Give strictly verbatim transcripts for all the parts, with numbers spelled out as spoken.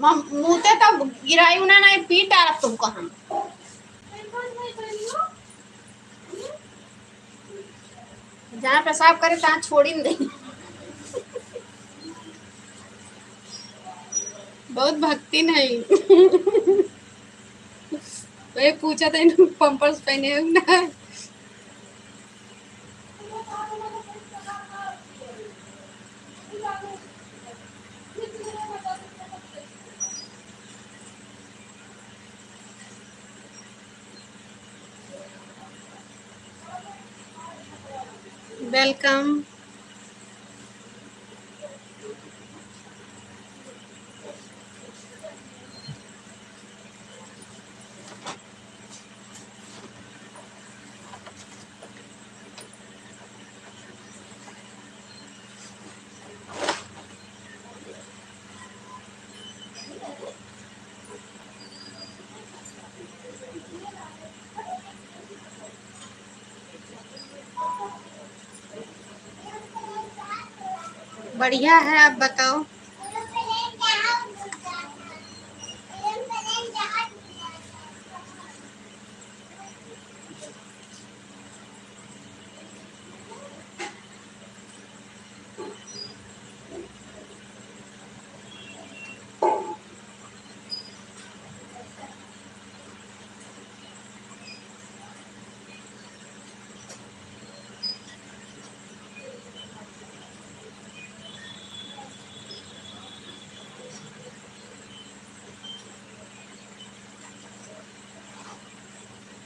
हम मुँहते तो गिराई उना नहीं, पीट डारब तुमको हम। जहाँ पेशाब करे तहाँ छोड़ी नहीं। बहुत भक्ति नहीं। वही पूछा था, इन्हों Pampers पहने हो ना? Welcome। बढ़िया है, आप बताओ।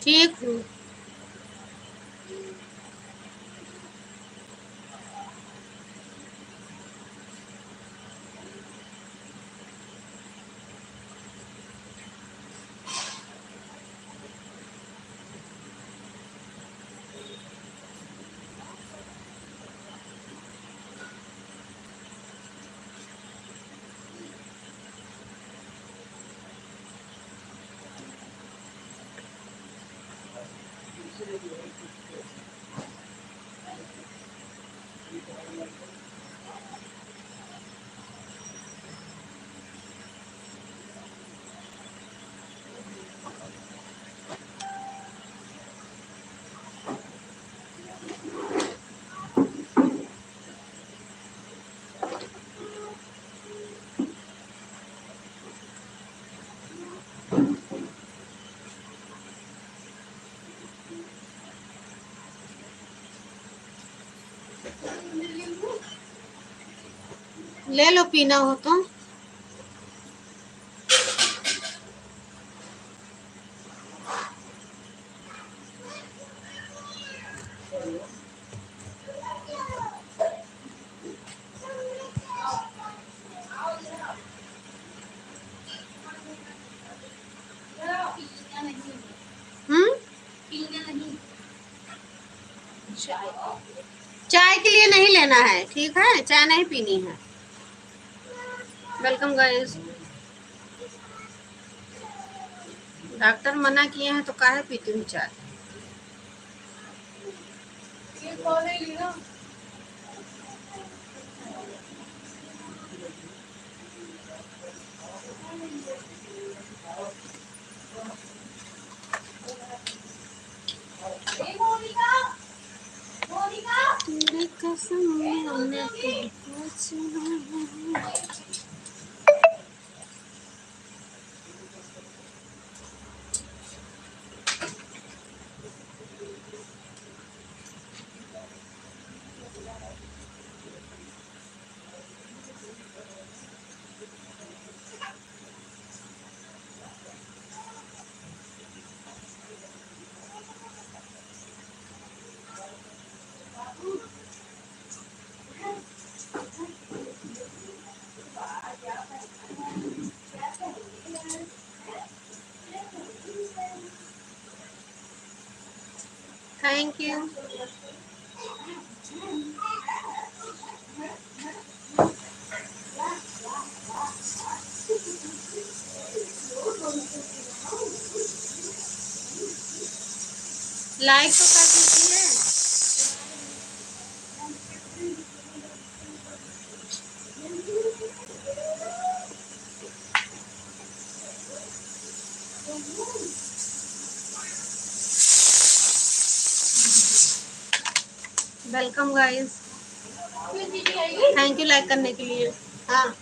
ठीक हूँ। ले लो, पीना हो तो। हम्म? चाय के लिए नहीं लेना है, ठीक है, चाय नहीं पीनी है। Welcome guys। डॉक्टर मना किए हैं तो काहे पीती हूँ चाय? तेरी कसम, मैंने तुझको छुआ है। Thank you। Like तो कर दीजिए। Welcome guys, thank you like करने के लिए। हाँ,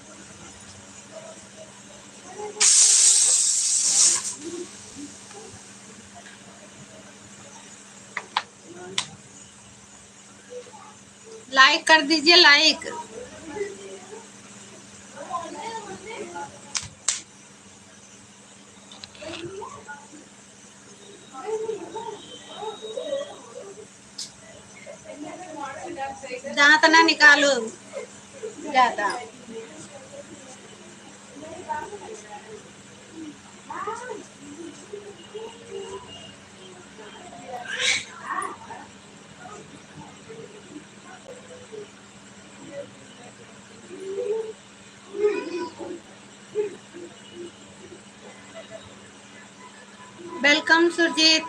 like कर दीजिए, like। दांत ना निकालो ज्यादा। Welcome सुरजीत।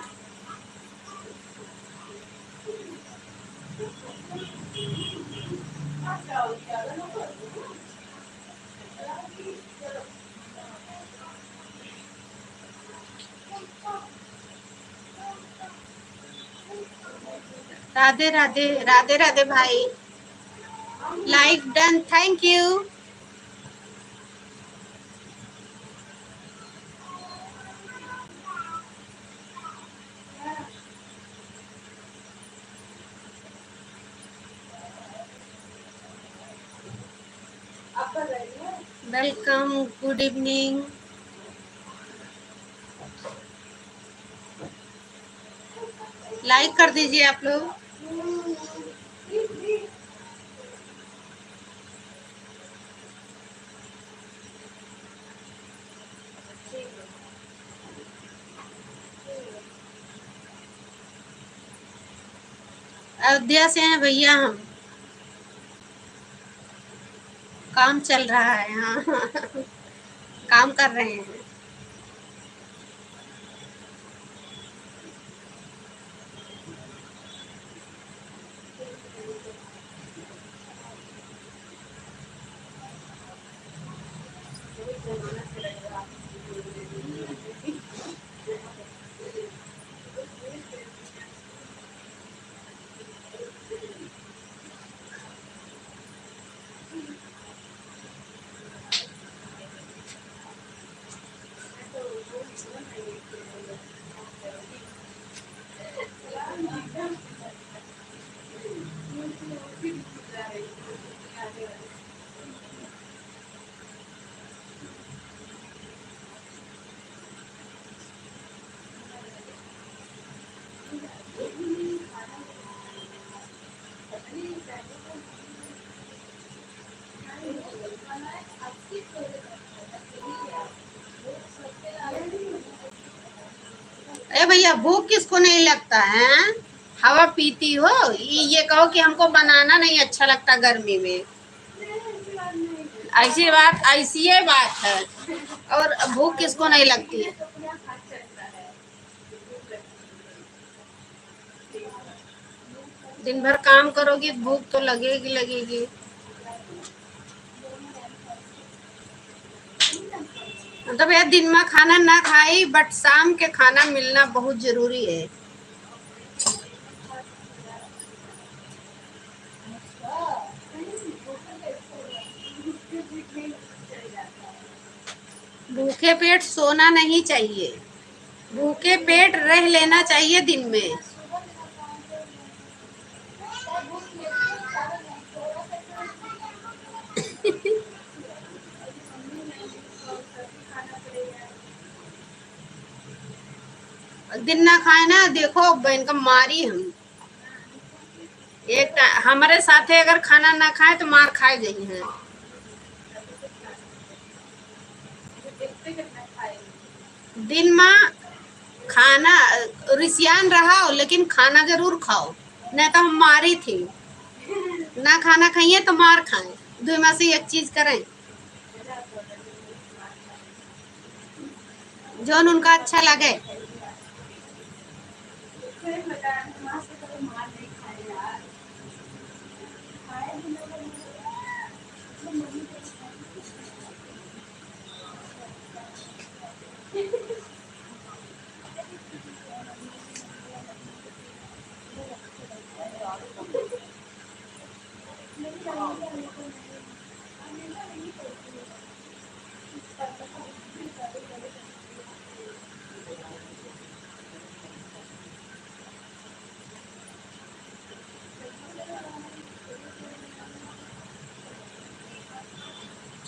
राधे राधे, राधे राधे भाई। Like done, thank you। Welcome, good evening। Like कर दीजिए आप लोग। अयोध्या से हैं भैया हम। काम चल रहा है, हाँ। काम कर रहे हैं। ए भैया, भूख किसको नहीं लगता है? हवा पीती हो, ये, ये कहो कि हमको बनाना नहीं अच्छा लगता गर्मी में। ऐसी बात, ऐसी ये बात है। और भूख किसको नहीं लगती है? दिन भर काम करोगी, भूख तो लगेगी, लगेगी। मतलब यार, दिन में खाना ना खाई, but शाम के खाना मिलना बहुत जरूरी है। भूखे पेट सोना नहीं चाहिए, भूखे पेट रह लेना चाहिए दिन में। दिन ना खाए ना, देखो बहन का मारी हम। एक टा-, हमरे साथे अगर खाना ना खाए तो मार खाए गई हैं। दिन में खाना, रिसियान रहो, लेकिन खाना जरूर खाओ, नहीं तो हम मारी थी। ना खाना खाइए तो मार खाएं, दुई में से एक चीज करें। जौन उनका अच्छा लगे।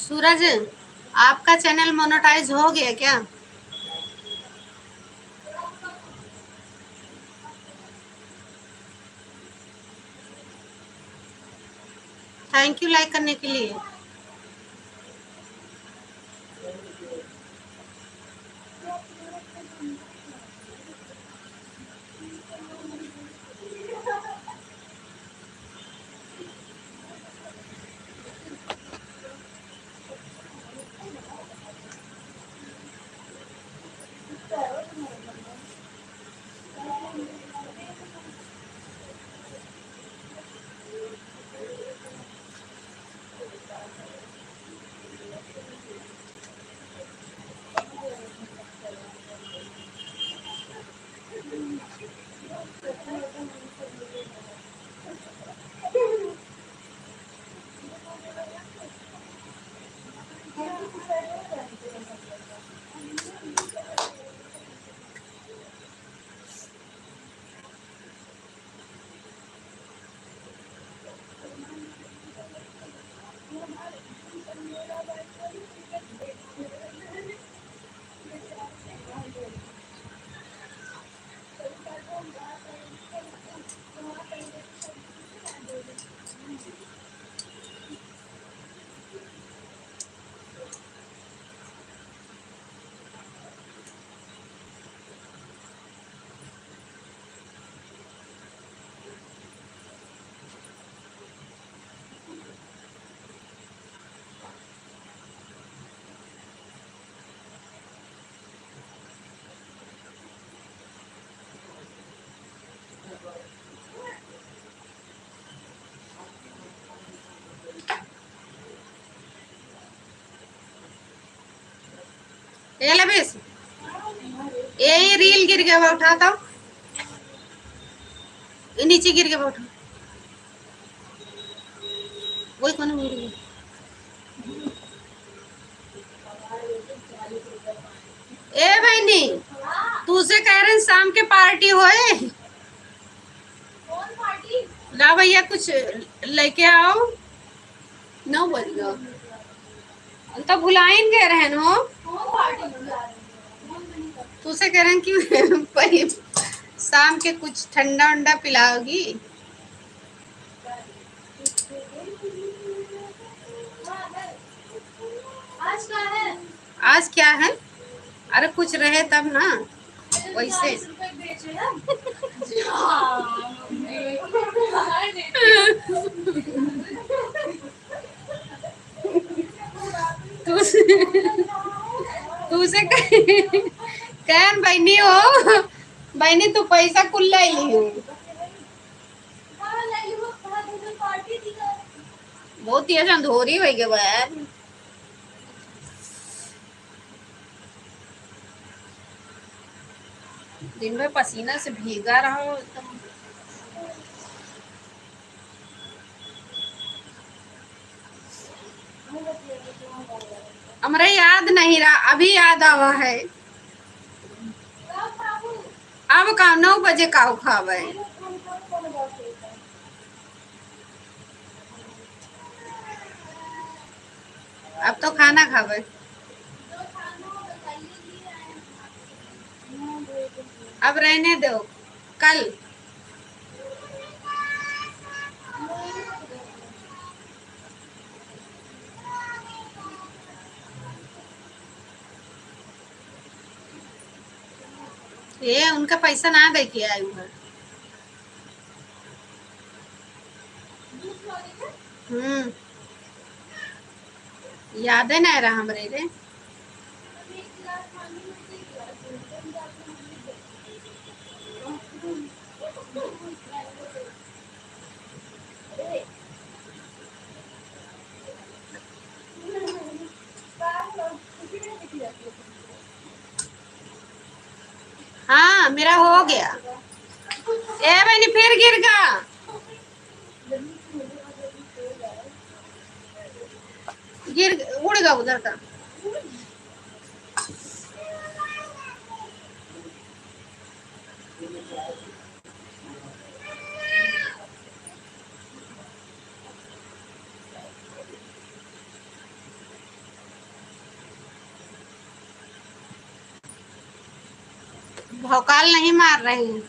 सूरज, आपका चैनल मोनेटाइज हो गया क्या? थैंक यू लाइक करने के लिए। ए लबेस, ए, ये रील गिर गया बा, उठा तो। ये नीचे गिर गया बा, उठा। वही कोने में गिर गया। ए बहनी, तू से कह रहे हैं शाम के पार्टी होए। ला भैया, कुछ लेके आओ। नौ बज गया। हम तो भुलाइन गए रहन हो। तू से कह रहे हैं कि पही-, शाम के कुछ ठंडा उंडा पिलाओगी? आज क्या है? अरे कुछ रहे तब ना, वैसे। तू से, तू से कह-, कहन बहनी हो, बहनी तू पैसा कुल ले ली हो। बहुत ही अंधोरी हो गए बा यार। दिन भर पसीना से भीगा रहा हूँ एकदम। हमरा याद नहीं रहा, अभी याद आवा है। अब का नौ बजे का खावे? अब तो खाना खावे। अब रहने दो, कल। ये उनका पैसा ना दे के आई हुआ। हम्म, यादे ना रहा हमरे रे। हाँ, मेरा हो गया। ए बहनी, फिर गिर गा। गिर, उड़ गा उधर का। भौकाल नहीं मार रही हैं।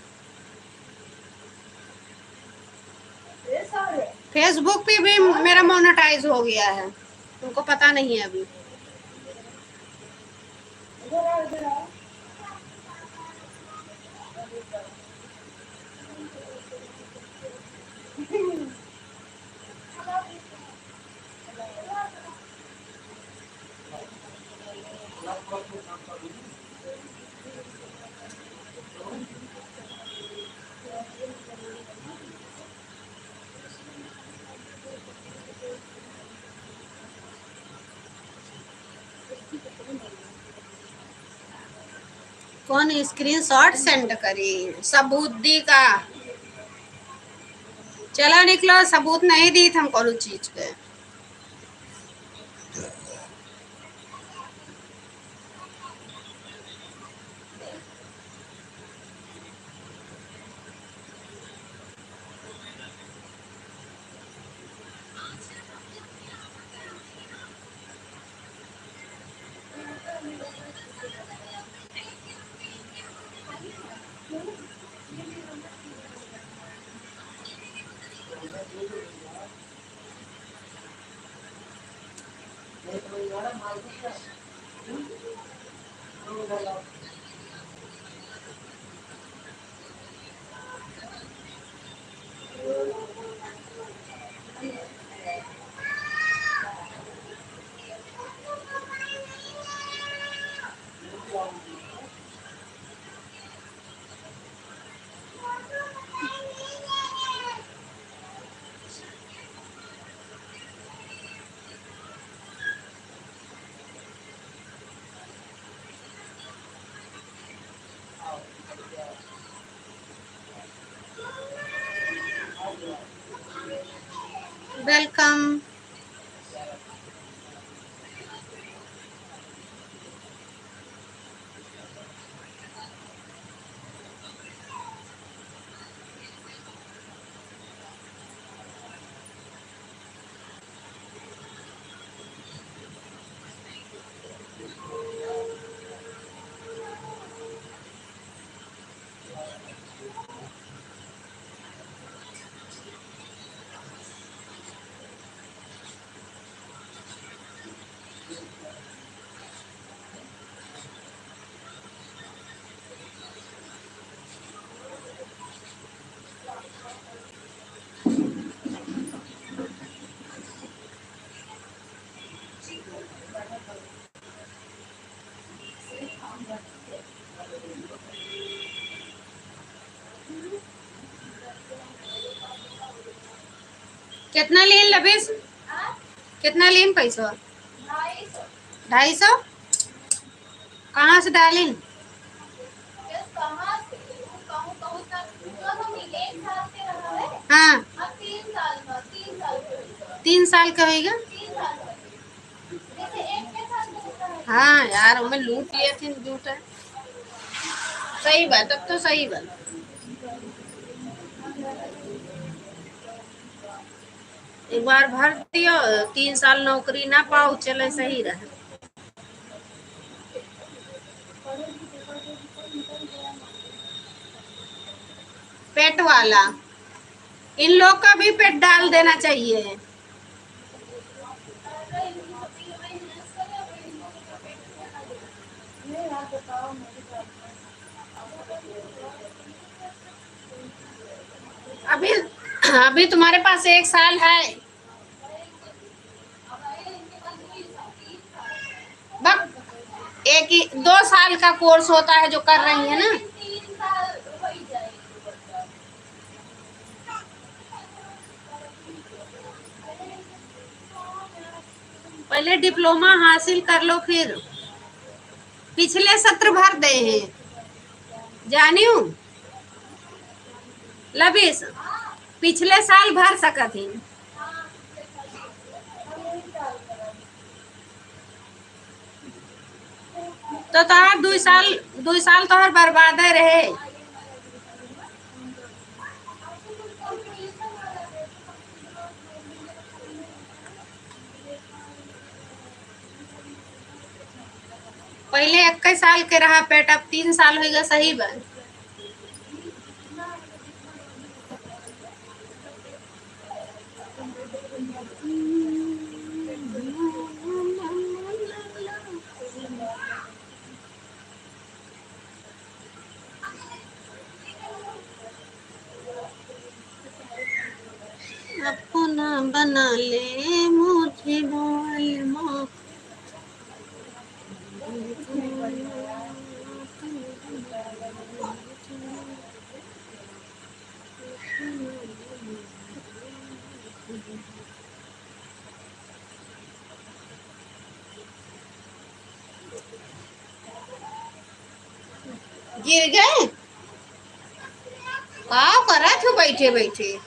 Facebook पे भी मेरा मोनेटाइज हो गया है, तुमको पता नहीं है अभी। कौन स्क्रीनशॉट सेंड करी? सबूत दी का? चला निकलो, सबूत नहीं दी हम कोनो चीज के। Welcome. कितना लीन लबीस? कितना लीन पैसा? ढाई सौ। कहाँ से डालिन? हाँ। तीन साल का होइगा। हाँ यार, ओमे लूट लिया थी जूठा। सही बात, तब तो सही बात। एक बार भर दियो, तीन साल नौकरी ना पाओ, चले सही रहे। पेट वाला, इन लोग का भी पेट डाल देना चाहिए। अभी, अभी तुम्हारे पास एक साल है। बक, एक ही, दो साल का कोर्स होता है जो कर रही है ना। पहले डिप्लोमा हासिल कर लो, फिर पिछले सत्र भर दे हैं, जानियो लबीस, पिछले साल भर सकत ही। तो तोहार दुई साल, दुई साल तोहार बर्बादे रहे। पहले इक्कीस साल के रहा पेट, अब तीन साल होइगा, सही बा। बना ले मुझे बालमा। गिर गए? का करत हो बैठे बैठे?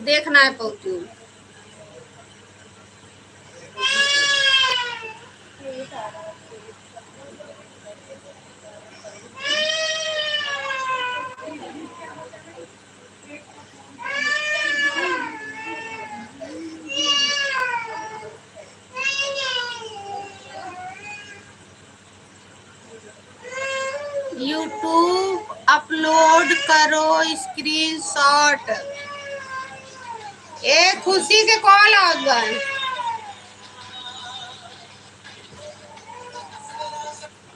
देख नाहीं पउतू। YouTube upload करो screenshot। ए, खुशी के call आवत बा।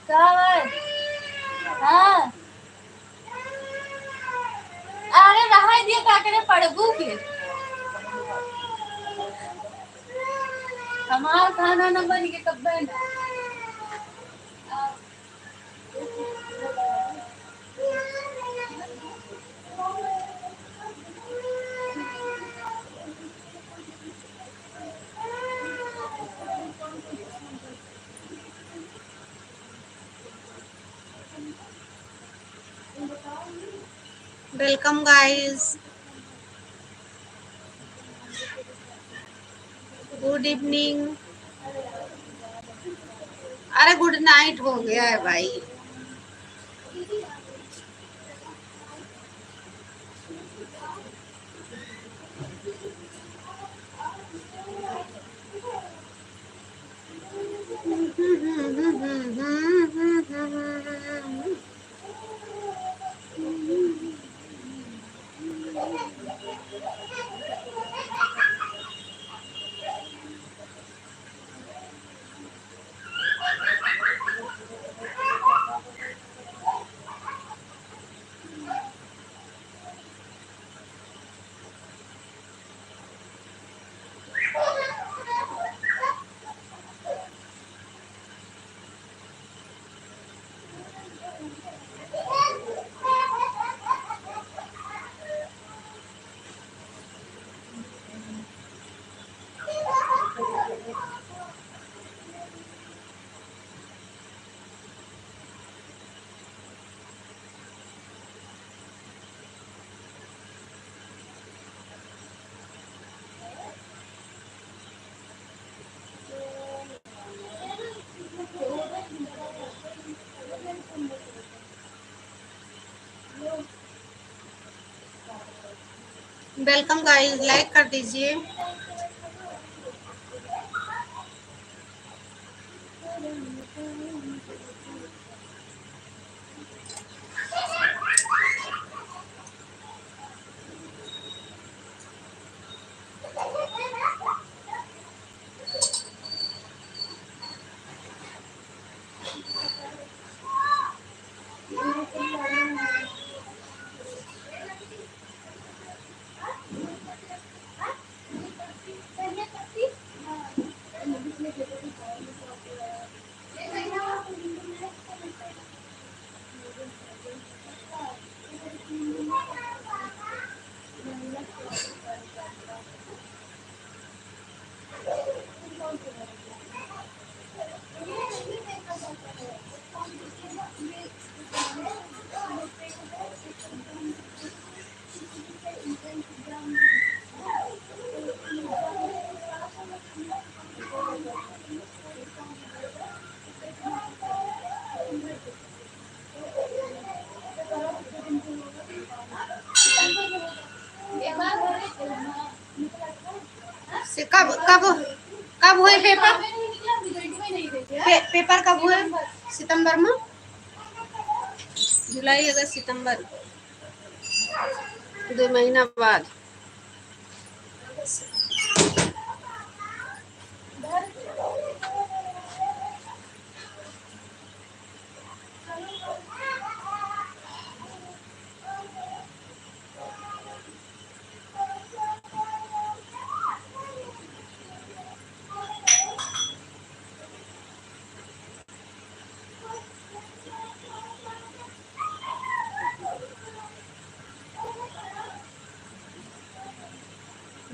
का बा? हाँ। अरे रहाई दिया, का करे पड़बू के? हमार खाना न बन के कब्बे ना। Welcome guys, good evening। अरे good night हो गया है भाई। Welcome guys, like कर दीजिए। से कब, कब, कब हुए पेपर? पे-, पेपर कब हुए? सितंबर में? जुलाई, अगस्त, सितंबर, दो महीना बाद।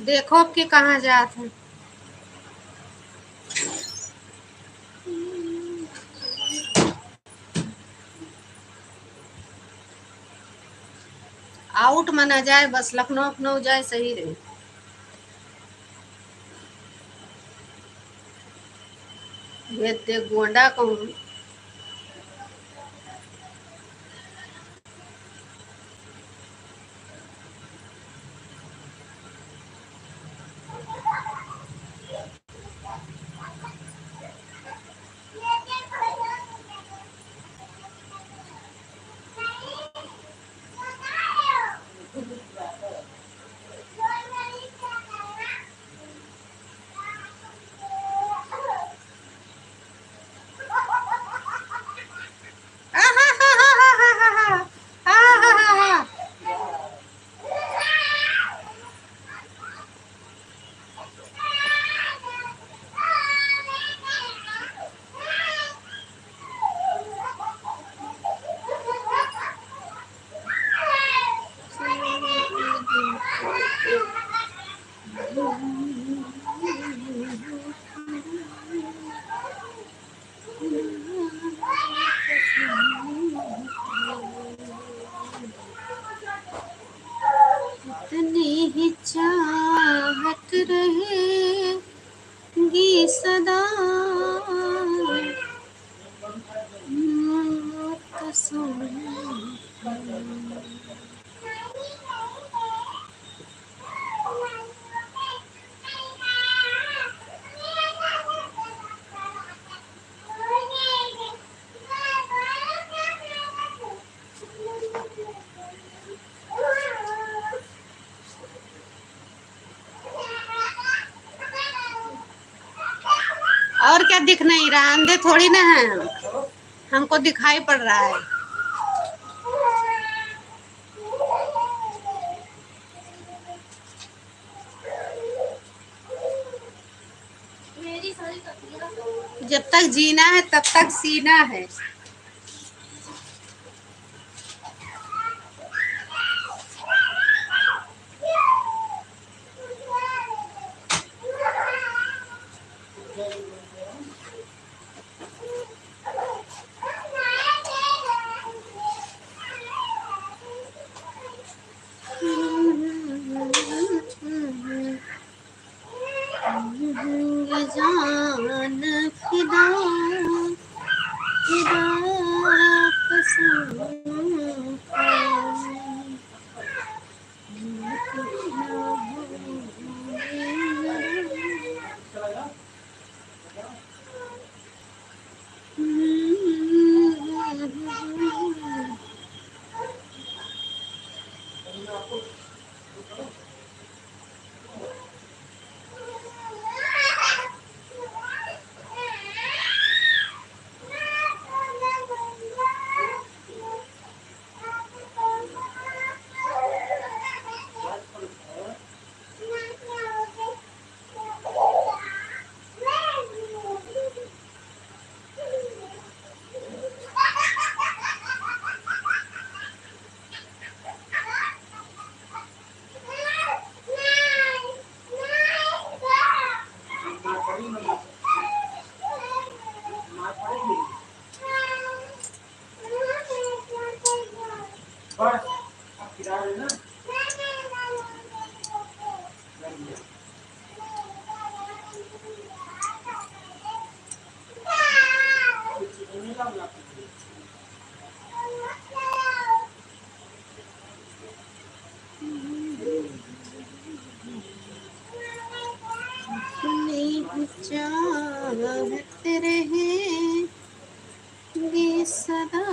देखो अब के कहाँ जात है। आउट में ना जाए, बस लखनऊ, लखनऊ जाए, सही रहे। ये दे गोंडा कहूँ। इतनी ही चाहत रहेगी सदा, मौत से। और क्या दिख नहीं रहा? अंधे थोड़ी ना है हम, हमको दिखाई पड़ रहा है। जब तक जीना है, तब तक सीना है। ये जान फिदा, फिदा कसम। अपनी चाहत रहेगी सदा।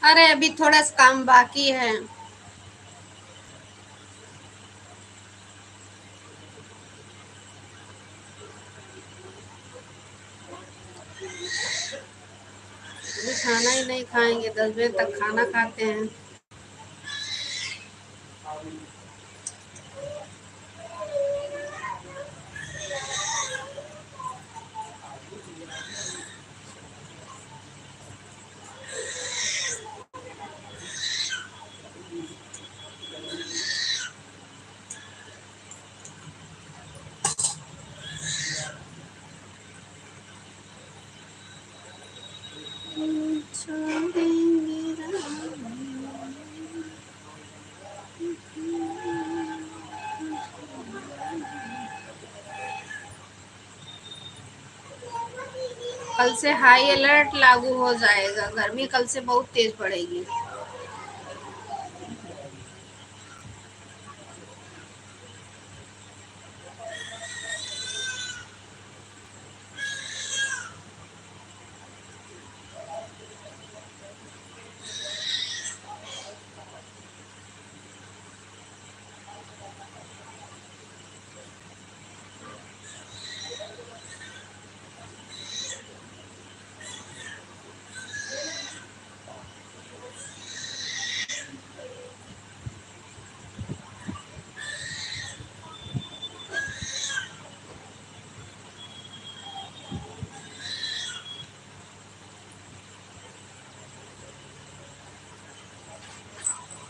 अरे, अभी थोड़ा सा काम बाकी है। अभी खाना ही नहीं खाएंगे, दस बजे तक खाना खाते हैं। कल से high alert लागू हो जाएगा, गर्मी कल से बहुत तेज पड़ेगी।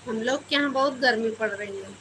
हम लोग के यहाँ बहुत गर्मी पड़ रही है।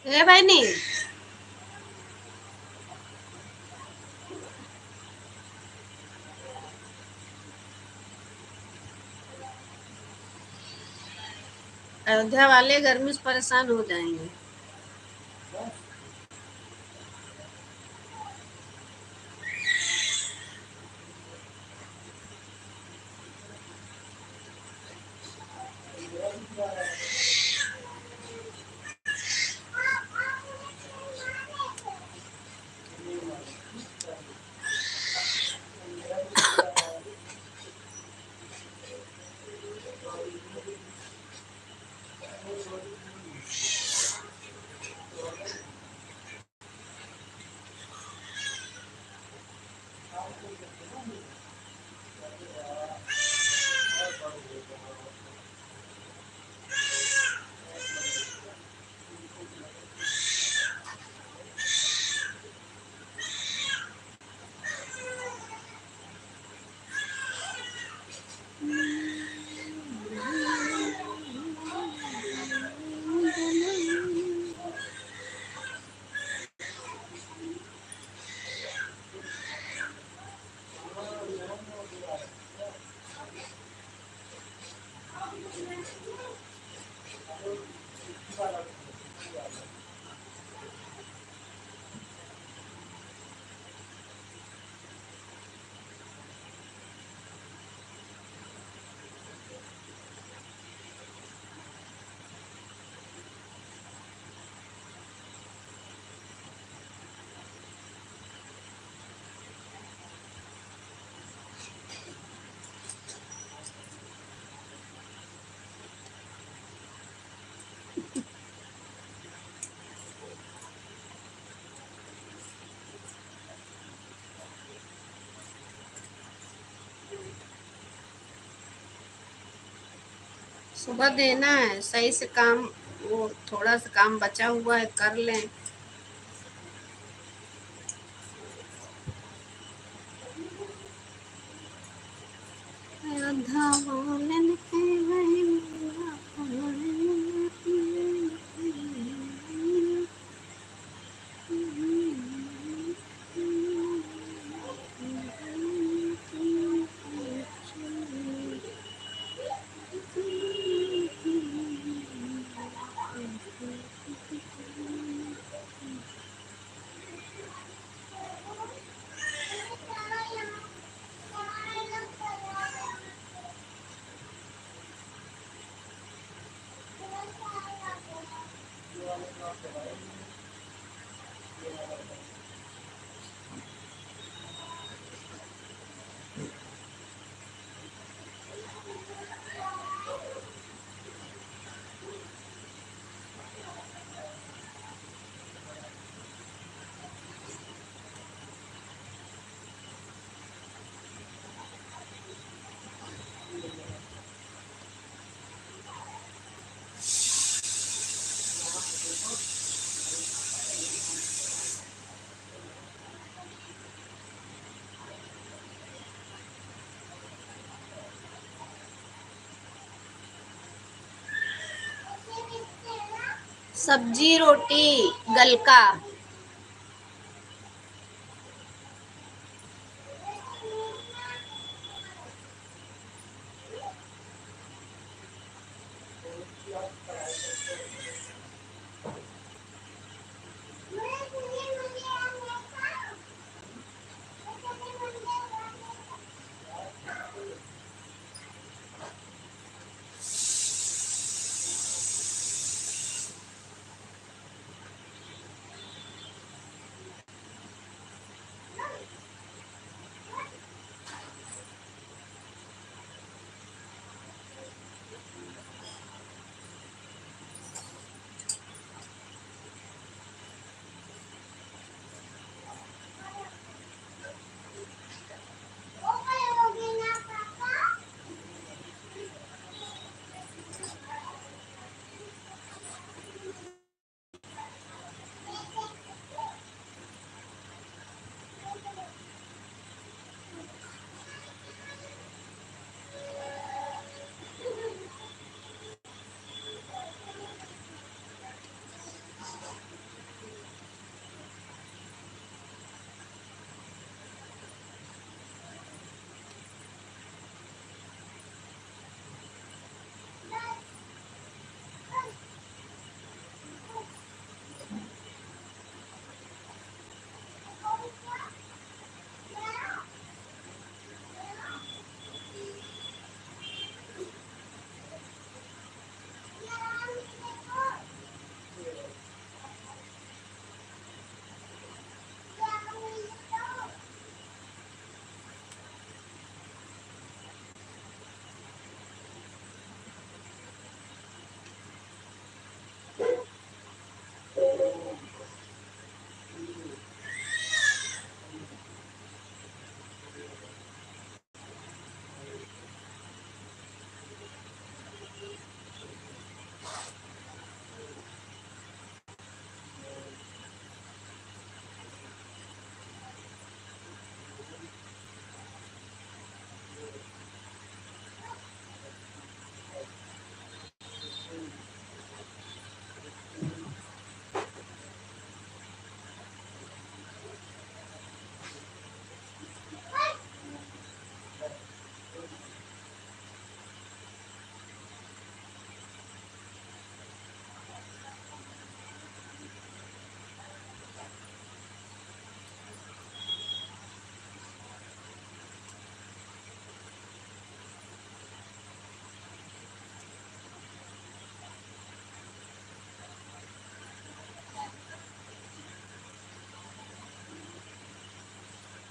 ए बहिनी, अयोध्या वाले गर्मी से परेशान हो जाएंगे। सुबह देना है सही से काम, वो थोड़ा सा काम बचा हुआ है, कर लें। सब्जी, रोटी, गलका।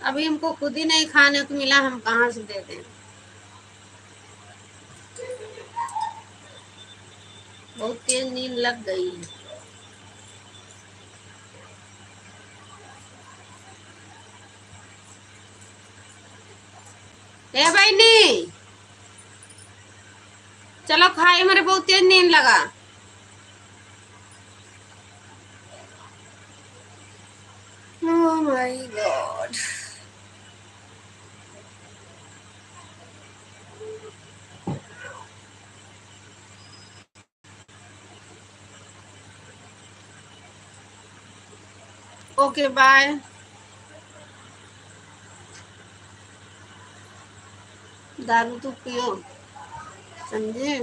अभी हमको खुद ही नहीं खाने को मिला, हम कहाँ से दे दें? बहुत तेज नींद लग गई है। ए बहिनी, चलो खाई, मेरे बहुत तेज नींद लगा। Oh my God। OK, bye। दारू तो पियो, समझे?